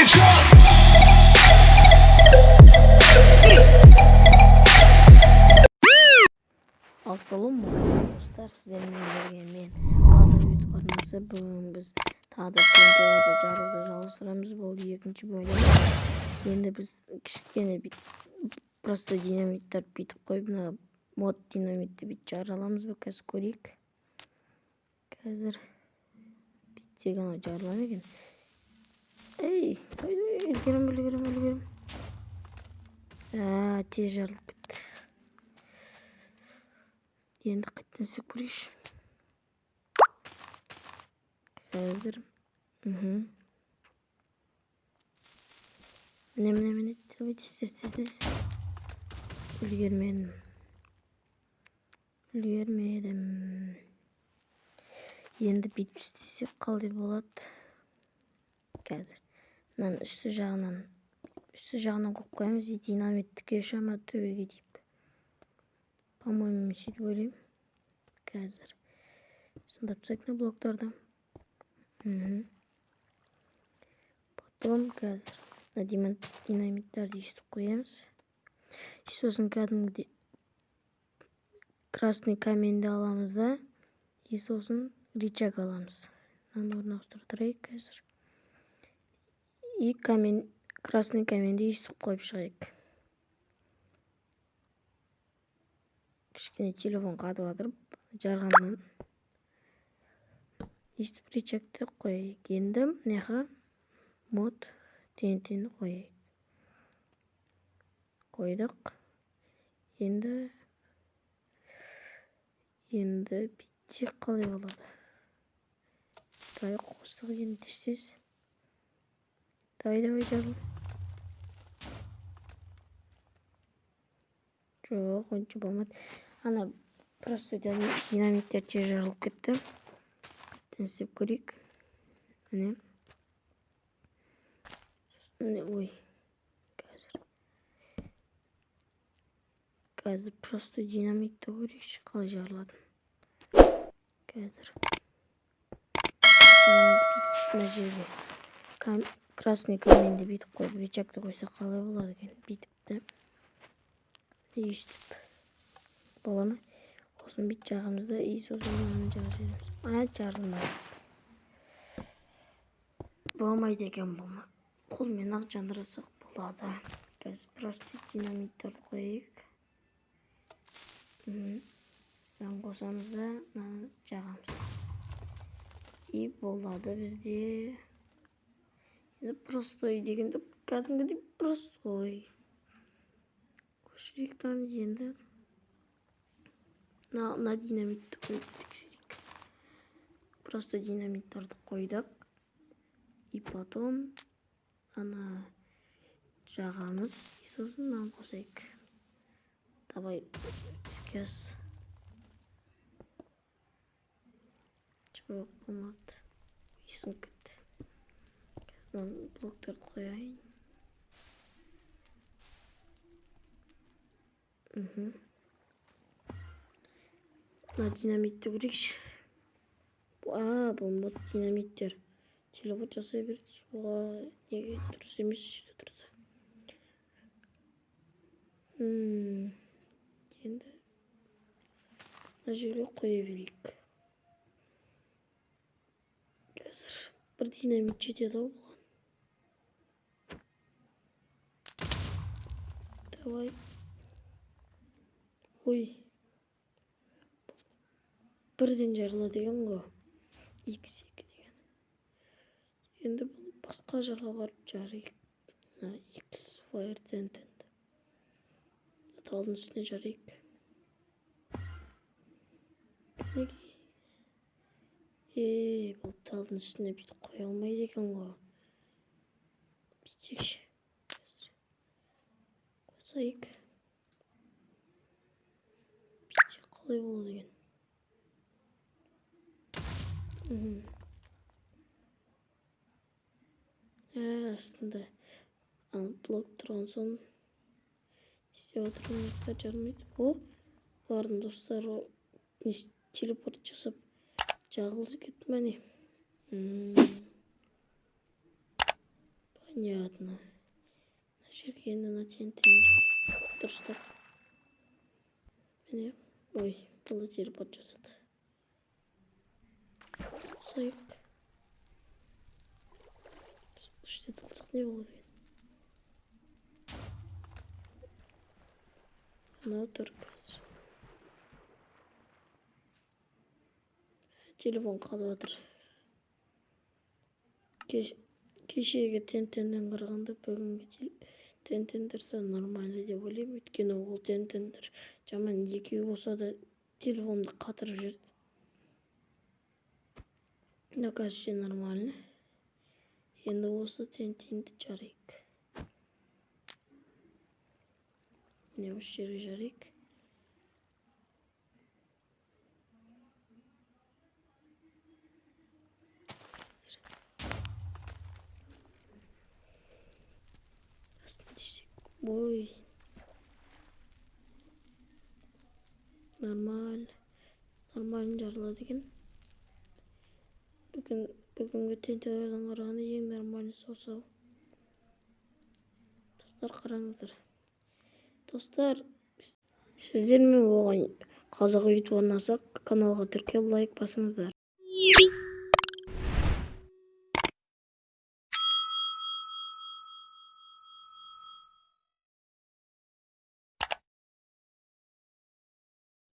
Jump! Ассалаумағалейкум, достар! Сіздермен бірге мен, Қазақ Ютуб арнасы. Бүгін біз тағы да TNT жаруды жалғастырамыз. Бұл екінші бөлім. Енді біз кішкене просто динамиттер бүйтіп қойып, мына мод динамитті бүйтіп жара аламыз ба, қазір көрейік. Қазір бүйтсек, анау жарыла ма екен? Ей, үлгерем, үлгерем, үлгерем! А, тез жарылып кетті. Енді қайтадан істеп көрейікші қазір. Міне, міне, міне! Давай, тез, тез, тез, тез! Үлгермедім, үлгермедім. Енді бүйтіп істесек, қалай болады? Қазір мынаның үсті жағынан қойып қоямыз и динамиттікі шама төбеге дейіп, по-моему, мен сөйтіп ойлаймын. Қазір сындырып тастайық мына блоктарды. Потом қазір мына динамиттарды өйстіп қоямыз и сосын кәдімгідей красный камень ді аламыз да, и сосын рычаг аламыз. Мынаны орнына ауыстыра тұрайық қазір. И камень, красный камень ді өйстіп қойып шығайық. Кішкене телефон қатып жатыр жарғаннан. Өйстіп рычаг ты қояйық. Енді мына мод TNT-ні қояйық. Қойдық. Енді бүйтсек, қалай болады? Давай, қостық. Енді тез, тез, давай, давай, жарыл! Жоқ, онша болмады. Ана простой динамиттер тез жарылып кетті. Қайтадан істеп көрейік. Міне, міне. Ой, қазір простой динамитті көрейікші, қалай жарылатынын. Қазір мына жерге красный камень ді бүйтіп қойып, рычаг ты қойсақ, қалай болады екен? Бүйтіп та, өйстіп бола ма? Осыны бүйтіп жағамыз да, и сосын мынаны жағып жібереміз. А, жарылмайды. Болмайды екен бұл. Қолмен ақ жандырсақ болады. Қазір простой динамиттарды қояйық. Мынаны қосамыз да, мынаны жағамыз, и болады бізде. Енді простой дегенде кәдімгідей простой. Көшірейік. Енді мына динамитті қойып тексерейік. Просто динамиттарды қойдық и потом ана жағамыз, и сосын мынаны қосайық. Давай, іске ас! Жоқ, болмады, сынып кетті. Мына блоктарды қояйын. Мына динамитті көрейікші. А, бұл мод динамиттер телепорт жасай береді суға. Неге дұрыс емес жерде тұрса? Енді мына жерге қоя берейік. Қазір бір динамит жетеді ау бұған. Давай! Ой, бірден жарылады екен ғой. X2 деген. Енді бұл басқа жаққа барып жарайық. Мына X Fire TNT талдың үстіне жарайық. Мінекей. Е, бұл талдың үстіне бүйтіп қоя алмайды екен ғой. Бүйтсекші, қазір қосайық. Бүйтсек, қалай болады екен? Ә, астында блок тұрған соң не істеп жатыр? Жарылмайды. О, бұлардың достары телепорт жасап жағылып кетті ма, не? Понятно. Мына жерге енді мына TNT-ні жағайық. Дұрыстап. Міне, ой, бұл да телепорт жасады. Қосайық. Іште тылсақ не болады екен? Мынау тұр қазір. Телефон қатып жатыр. Кешегі TNT-ден қарағанда бүгінгі TNT-дер нормально деп ойлаймын. Өйткені ол TNT-дер жаман екеуі болса да телефонды қатырып жіберді. Мынау қазірше нормально. Енді осы TNT-ні жарайық. Міне осы жерге жарайық. Ой. Нормально. Нормально жарылады екен. Бүгінгі TNT-лерден қарағанда ең нормальныйсы осы. Достар, қараңыздар. Достар, сіздермен болған Қазақ YouTube арнасы, каналға тіркеліп лайк басыңыздар.